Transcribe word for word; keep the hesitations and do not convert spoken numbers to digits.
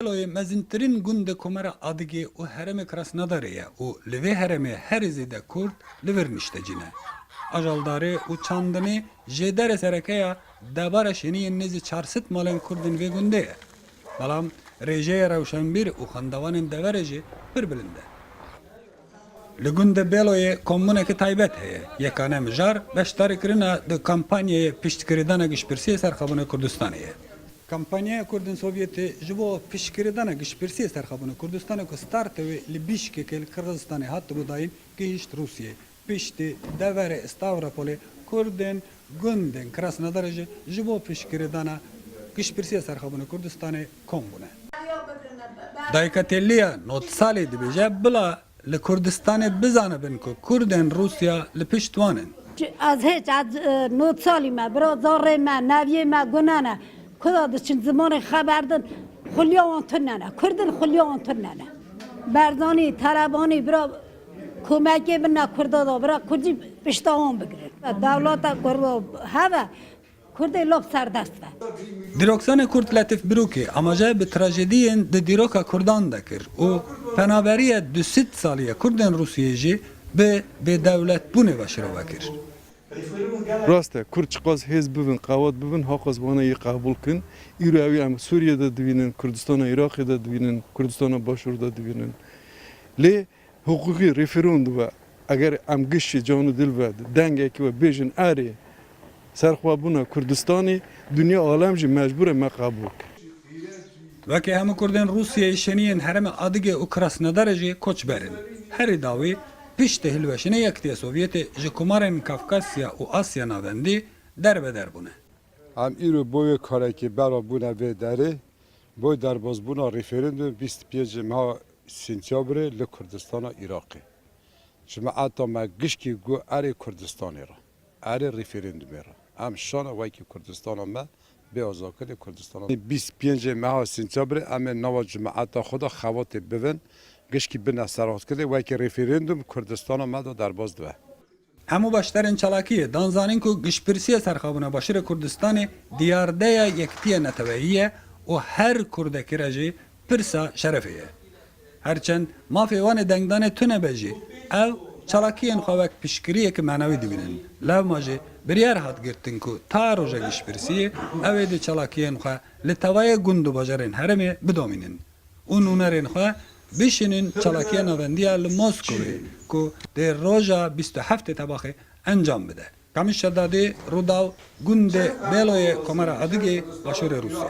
Beloyê mezintirîn gund di Komara Adigê û herêmê Krasnodarê ye û li vê herêmê herî zêde Kurd li vir niştecî ne. Ajaldarê û çandinê jêderê sereke ya debara şêniyên nêzî çar sed malên Kurd ên vê gundê ye. Belam rêjeya rewşenbîr û xwendevanên deverê jî pir bilind e. Li gundê Beloyê kombûneke taybet heye. Yekane mijar beşdarîkirina di kampanyayê piştgirêdana giştpirsiyê serxwebûna Kurdistanê ye. Kampanyaya Kurdên Sovyetê ji bo piştgirêdana giştpirsiyê serxwebûna Kurdistanê ku startê wê li Bîşkekê li Qirxizistanê hatibû dayîn, gihîşt Rûsiyê. Piştî deverê Stavropolê Kurdên gundên Krasnodarê jî ji bo piştgirêdana giştpirsiyê serxwebûna Kurdistanê kom bûne. Dayika Teliya nod salî dibêje, bila li Kurdistanê bizanibin ku Kurdên Rûsya li pişt wan in. Ez hêç, ez, e, nod salî me, bira zarê me, neviyê me gune ne. Kuda diçin zimanê xeber din, xulya wan tune ne. Kurdin xulya wan tune ne. Berzanî, Telebanî, bira komekê bin ne Kurda da, bira Kurdî pişta wan bigirin. Dewleta Kurda heve, Kurdê lop serdest be. Dîroksanê Kurd Letîf Birûkê amaje bi trajediyên di dîroka Kurdan de kir û penaberiya du sed salî ya Kurdên Rûsiyê jî bi bêdewletbûnê ve şirove kir. Rast e, Kurd çiqas hêz bibin, qewat bibin, haqas wana yê qebûl kin. Îro ew em Sûriye de dibînin, Kurdistana Iraqê de dibînin, Kurdistana Başûr de dibînin. Lê hiqûqî referandum e. Eger em giştî can û dil ve dengekî we bêjin erê, serxwebûna Kurdistanê, dinya alem jî mecbûr e me qebûl ke. Weke hemû Kurdên Rûsiyeyê şêniyên herêmê Adigê û Krasnodarê jî koçber in. Herî dawî piştî hilweşînê Yekitiya Sovyetê ji komarên Kafkasya û Asya Navendî derbeder bûne. Em îro bo wê karekî bera bûne vê derê, bo derbazbûna referandum bîst û pêncê meha Sentyabrê li Kurdistana Iraqê. Cemaeta me gişkî got erê Kurdistanê re, erê referandumê re. Em şana wekî Kurdistana me bê azadkirinê Kurdistana. Bîst û pêncê meha Sentyabrê em ê nava cemaeta xwe de xebatê bibin, gişkî bine serhildkirinê wekî referandum Kurdistana me de derbas dibe. Hemû beşdarên çalakiyê dan zanîn ku giştpirsiyê serxwebûna Başûrê Kurdistanê diyardeya yekitiya neteweyî ye û her Kurdekî re jî pirsa şerefê ye. Her çend mafê wan ê dengdanê tune be jî, ew çalakiyên xwe wek piştgiriyeke manewî dibînin. Lewma jî biryar hat girtin ku ta roja giştpirsiyê ew ê di çalakiyên xwe li tevayê gund û bajarên herêmê bidomînin û nûnerên xwe bişînin çalakiya navendiya li Moskowê ku dê roja bîst û heftê Tebaxê encam bide. Kamîl Şedadî, Rûdaw, gundê Bêloyê Komara Adigê, Başûrê Rûsya.